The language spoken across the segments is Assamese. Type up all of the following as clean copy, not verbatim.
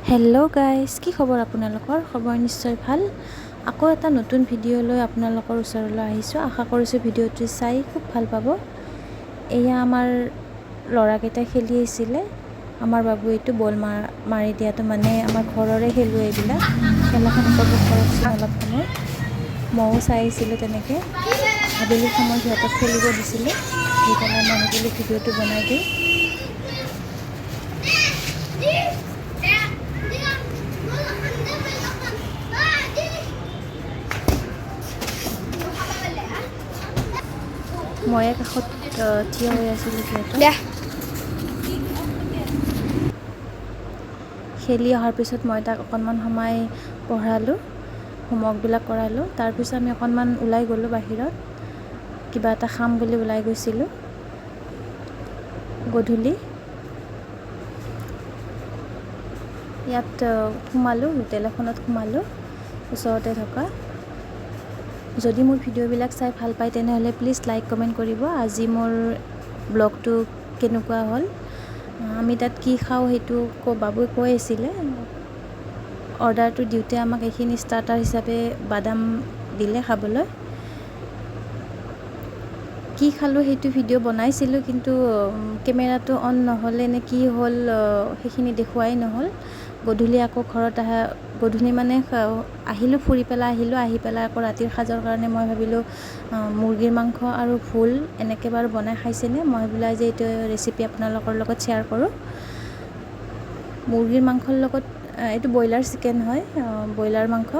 হেল্ল' গাইজ, কি খবৰ আপোনালোকৰ? খবৰ নিশ্চয় ভাল। আকৌ এটা নতুন ভিডিঅ' লৈ আপোনালোকৰ ওচৰলৈ আহিছোঁ। আশা কৰিছোঁ ভিডিঅ'টো চাই খুব ভাল পাব। এয়া আমাৰ ল'ৰাকেইটা খেলি আছিলে। আমাৰ বাবু এইটো বল মাৰি দিয়াটো মানে আমাৰ ঘৰৰে খেলুৱৈ এইবিলাক। খেলাখন উপভোগ কৰকচোন অলপ সময়। ময়ো চাই আছিলোঁ তেনেকৈ। আবেলি সময় সিহঁতক খেলিব দিছিলোঁ, দি পেলাই মই ভাবিলোঁ ভিডিঅ'টো বনাই দিওঁ। ময়ে কাষত থিয় হৈ আছিলোঁ সিহঁতৰ। খেলি অহাৰ পিছত মই তাক অকণমান সময় পঢ়ালোঁ, হোমৱৰ্কবিলাক কৰালোঁ। তাৰপিছত আমি অকণমান ওলাই গ'লোঁ বাহিৰত, কিবা এটা খাম বুলি ওলাই গৈছিলোঁ গধূলি। ইয়াত সোমালোঁ, হোটেল এখনত সোমালোঁ ওচৰতে থকা। যদি মোৰ ভিডিঅ'বিলাক চাই ভাল পায় তেনেহ'লে প্লিজ লাইক কমেণ্ট কৰিব। আজি মোৰ ব্লগটো কেনেকুৱা হ'ল, আমি তাত কি খাওঁ সেইটো বাবুৱে কৈ আছিলে। অৰ্ডাৰটো দিওঁতে আমাক এইখিনি ষ্টাৰ্টাৰ হিচাপে বাদাম দিলে খাবলৈ। কি খালোঁ সেইটো ভিডিঅ' বনাইছিলোঁ, কিন্তু কেমেৰাটো অন নহ'লে নে কি হ'ল সেইখিনি দেখুৱাই নহ'ল। গধূলি আকৌ ঘৰত অহা, গধূলি মানে আহিলোঁ, ফুৰি পেলাই আহিলোঁ। আহি পেলাই আকৌ ৰাতিৰ সাজৰ কাৰণে মই ভাবিলোঁ মুৰ্গীৰ মাংস আৰু ভোল এনেকৈ বাৰু বনাই খাইছেনে? মই ভাবিলোঁ আজি এইটো ৰেচিপি আপোনালোকৰ লগত শ্বেয়াৰ কৰোঁ। মুৰ্গীৰ মাংসৰ লগত এইটো ব্ৰইলাৰ চিকেন হয়, ব্ৰইলাৰ মাংস।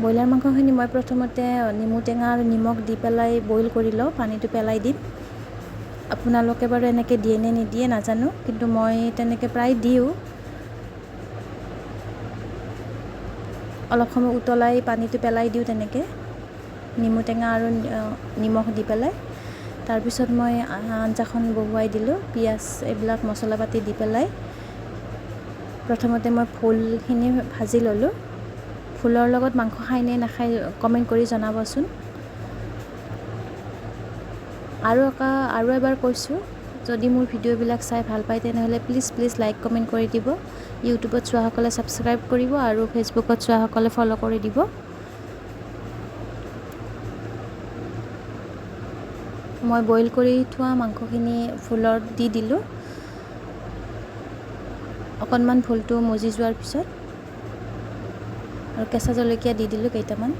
ব্ৰইলাৰ মাংসখিনি মই প্ৰথমতে নেমু টেঙা আৰু নিমখ দি পেলাই বইল কৰি লওঁ, পানীটো পেলাই দিম। আপোনালোকে বাৰু এনেকৈ দিয়ে নে নিদিয়ে নাজানো, কিন্তু মই তেনেকৈ প্ৰায় দিওঁ। অলপ সময় উতলাই পানীটো পেলাই দিওঁ তেনেকৈ নেমু টেঙা আৰু নিমখ দি পেলাই। তাৰপিছত মই আঞ্জাখন বহুৱাই দিলোঁ, পিঁয়াজ এইবিলাক মছলা পাতি দি পেলাই। প্ৰথমতে মই ভোলখিনি ভাজি ল'লোঁ। ভোলৰ লগত মাংস খায় নে নাখায় কমেণ্ট কৰি জনাবচোন। আৰু এবাৰ কৈছোঁ, যদি মোৰ ভিডিঅ'বিলাক চাই ভাল পায় তেনেহ'লে প্লিজ প্লিজ লাইক কমেণ্ট কৰি দিব। ইউটিউবত চোৱাসকলে ছাবস্ক্ৰাইব কৰিব আৰু ফেচবুকত চোৱাসকলে ফ'ল' কৰি দিব। মই বইল কৰি থোৱা মাংসখিনি ভোলত দি দিলোঁ। অকণমান ভোলটো মজি যোৱাৰ পিছত আৰু কেঁচা জলকীয়া দি দিলোঁ কেইটামান।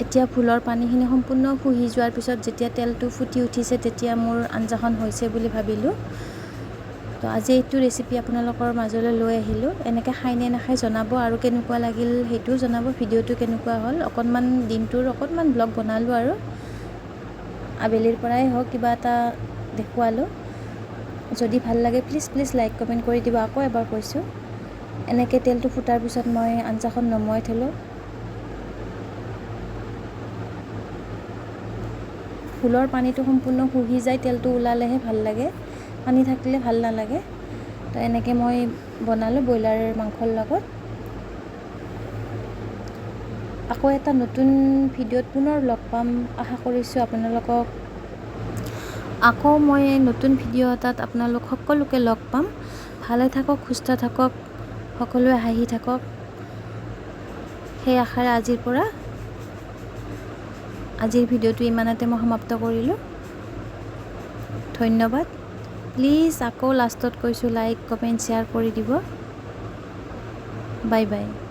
এতিয়া ভোলৰ পানীখিনি সম্পূৰ্ণ শুহি যোৱাৰ পিছত যেতিয়া তেলটো ফুটি উঠিছে তেতিয়া মোৰ আঞ্জাখন হৈছে বুলি ভাবিলোঁ। তো আজি এইটো ৰেচিপি আপোনালোকৰ মাজলৈ লৈ আহিলোঁ। এনেকৈ খায় নে নাখায় জনাব আৰু কেনেকুৱা লাগিল সেইটোও জনাব। ভিডিঅ'টো কেনেকুৱা হ'ল, অকণমান দিনটোৰ অকণমান ব্লগ বনালোঁ আৰু আবেলিৰ পৰাই হওক কিবা এটা দেখুৱালোঁ। যদি ভাল লাগে প্লিজ প্লিজ লাইক কমেণ্ট কৰি দিব। আকৌ এবাৰ কৈছোঁ। এনেকৈ তেলটো ফুটাৰ পিছত মই আঞ্জাখন নমুৱাই থ'লোঁ। ভোলৰ পানীটো সম্পূৰ্ণ শুহি যায়, তেলটো ওলালেহে ভাল লাগে, পানী থাকিলে ভাল নালাগে। তো এনেকৈ মই বনালোঁ ব্ৰইলাৰ মাংসৰ লগত। আকৌ এটা নতুন ভিডিঅ'ত পুনৰ লগ পাম, আশা কৰিছোঁ আপোনালোকক। আকৌ মই নতুন ভিডিঅ' এটাত আপোনালোক সকলোকে লগ পাম। ভালে থাকক, সুস্থ থাকক, সকলোৱে হাঁহি থাকক, সেই আশাৰে আজিৰ ভিডিঅ'টো ইমানতে মই সমাপ্ত কৰিলোঁ। ধন্যবাদ। প্লিজ আকৌ লাষ্টত কৈছোঁ, লাইক কমেণ্ট শ্বেয়াৰ কৰি দিব। Bye bye.